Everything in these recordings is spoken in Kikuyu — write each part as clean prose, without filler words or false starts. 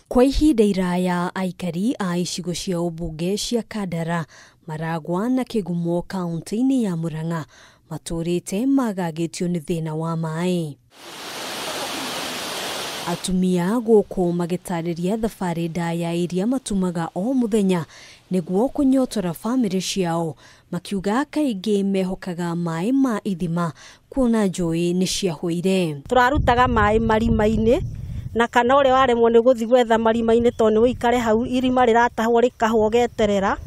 Kwa ihinda iraya aikari a icigo cia ũmbunge cia Kandara, Maragwa na Kĩgumo kaunti-inĩ ya Murang'a matũrĩte magagĩtio nĩ thĩna wa maĩ. Atumia gũkũ magĩtarĩria thabarĩ ndaya iria matumaga o mũthenya nĩguo kũnyotora bamĩrĩ ciao, makiuga kaingĩ mehokaga maĩ ma ithima kuona njũĩ nĩ ciahũire. Tũrarutaga maĩ marima-inĩ na kana ũrĩa waremwo nĩ gũthiĩ gwetha marima-inĩ tondũ nĩ ũikare hau irima rĩratahwo rĩkahwo ũgeterera,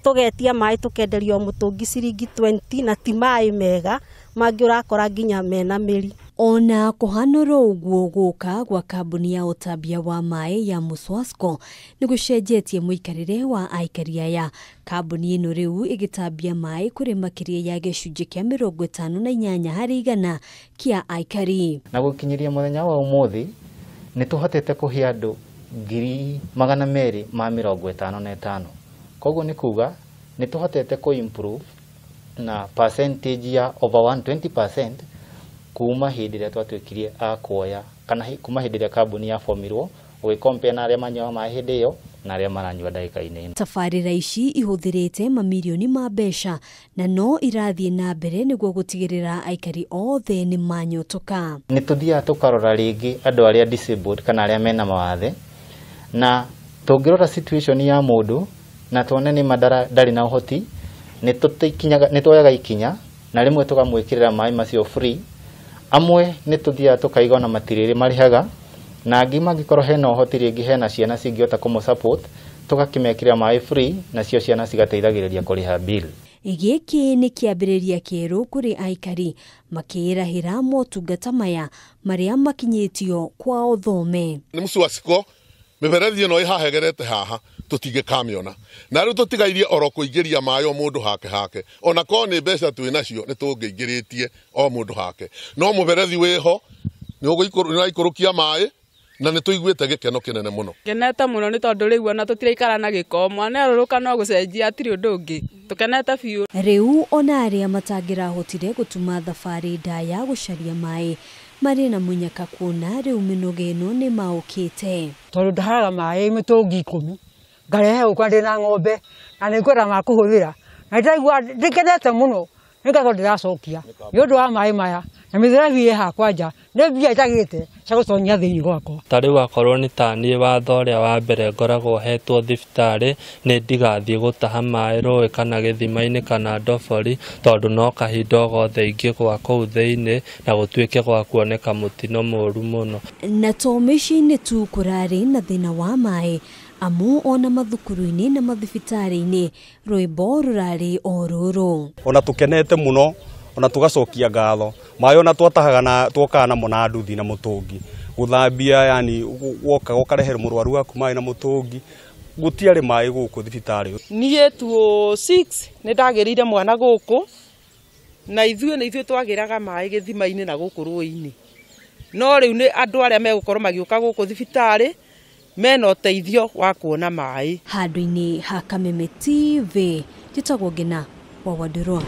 tũgetia maĩ tũkenderio mũtũngi ciringi 20 na ti maĩ mega mangĩ ũrakora nginya mena mĩri. Ona kũhanũrwo ũguo gũka gwa kambuni ya ũtambia wa maĩ ya Muswasco nĩ gũcenjetie mũikarĩre wa aikari aya. Kambuni ĩno rĩu ĩgĩtambia maĩ kũrĩ makĩria ya gĩcunjĩ kĩa 58 harĩ igana kĩa aikari. Na gũkinyĩria mũthenya wa ũmũthĩ nĩ tũhotete kũhe andũ 255,000. Koguo nĩ kuga nĩ tũhotete kũ improve na percentage ya over 120% kuma hĩndĩ ĩrĩa twatuĩkirie a kuoya kana kuma hĩndĩ ĩrĩa kambuni yabomirwo ũgĩkompea na arĩa manyuaga maĩ hĩndĩ ĩyo na arĩa maranyua ndagĩka-inĩ ĩno. Tabarĩra ici ihũthĩrĩte mamirioni ma mbeca na no irathiĩ na mbere nĩguo gũtigĩrĩra aikari othe nĩ manyotoka. Nĩ tũthiaga tũkarora rĩngĩ andũ arĩa disabled kana arĩa mena mawathe, na tũngĩrora situation ya mũndũ na tuone nĩ ma ndarĩ na ũhoti, nĩ tuoyaga ikinya na rĩmwe tũkamwĩkĩrĩra maĩ macio free. Amwe nĩ tũthiaga tũkaiga ona matirĩrĩ marĩhaga, na angĩ mangĩkorwo hena ũhoti rĩngĩ hena ciana cingĩhota kũmũ support tũgakĩmekĩrĩra maĩ free, nacio ciana cigateithagĩrĩria kũrĩha bill. Gĩkĩ nĩ kĩambĩrĩria kĩerũ kũrĩ aikari makĩĩrahĩra motungata maya marĩa makinyĩtio kwao thome. Nĩ Muswasco mĩberethi ĩno ĩhahegerete haha tũtingĩkamĩona, na rĩu tũtigairie oro kũingĩria maĩ o mũndũ hake hake, ona korwo nĩ mbeca twĩ nacio nĩ tũngĩingĩrĩtie o mũndũ hake, no mũberethi wĩho nĩ ũraikũrũkia maĩ na nĩ tũiguĩte gĩkeno kĩnene mũno. Ngenete mũno nĩ tondũ rĩu ona tũtiraikara na gĩko, mwana arũrũka no gũcenjia hatirĩ ũndũ ũngĩ, tũkenete biũ. Rĩu ona arĩa matangĩrahotire gũtuma thabarĩ ndaya gũcaria maĩ marĩ na mũnyaka kuona rĩu mĩnoga ĩno nĩ maũkĩte. Tondũ ndaharaga maĩ mĩtũngi 10 ngarehe gũkwa ndĩ na ng'ombe na nĩ ngwenda ma kũhũthĩra, na ndĩraigua ndĩkenete mũno nĩ ngatho ndĩracokia nĩ ũndũ wa maĩ maya na mĩberethi ĩ hakwa nja nĩ mbia itagĩte cia gũtonyia thĩinĩ gwakwa. Ta rĩu akorwo nĩ ta niĩ watho ũrĩa wa mbere ngoragwo hetwo thibitarĩ nĩ ndigathiĩ gũtaha maĩ rũĩ kana gĩthima-inĩ kana ndobori, tondũ no kahinda o gothe ingĩgwa kũu thĩinĩ na gũtuĩke gwa kuoneka mũtino mũru mũno. Na to mĩciĩ-inĩ tu kũrarĩ na thĩna wa maĩ, amu ona mathukuru-inĩ na mathibitarĩ-inĩ rwĩmbo rũrarĩ o rũrũ. Ona tũkenete mũno ona tũgacokia ngatho maĩ ona twatahaga na twokaga namo na nduthi na mũtũngi gũthambia, yani woka ũkarehe mũrwaru waku maĩ na mũtũngi, gũtiarĩ maĩ gũkũ thibitarĩ. Niĩ 2006 nĩ ndagĩrĩire mwana gũkũ na ithuĩ nĩ ithuĩ twagĩraga maĩ gĩthima-inĩ na gũkũ rũĩ-inĩ, no rĩu nĩ andũ arĩa megũkorwo magĩũka gũkũ thibitarĩ mena ũteithio wa kuona maĩ. Handũ-inĩ ha Kameme TV, njĩtagwo Ngina wa Wandirwa.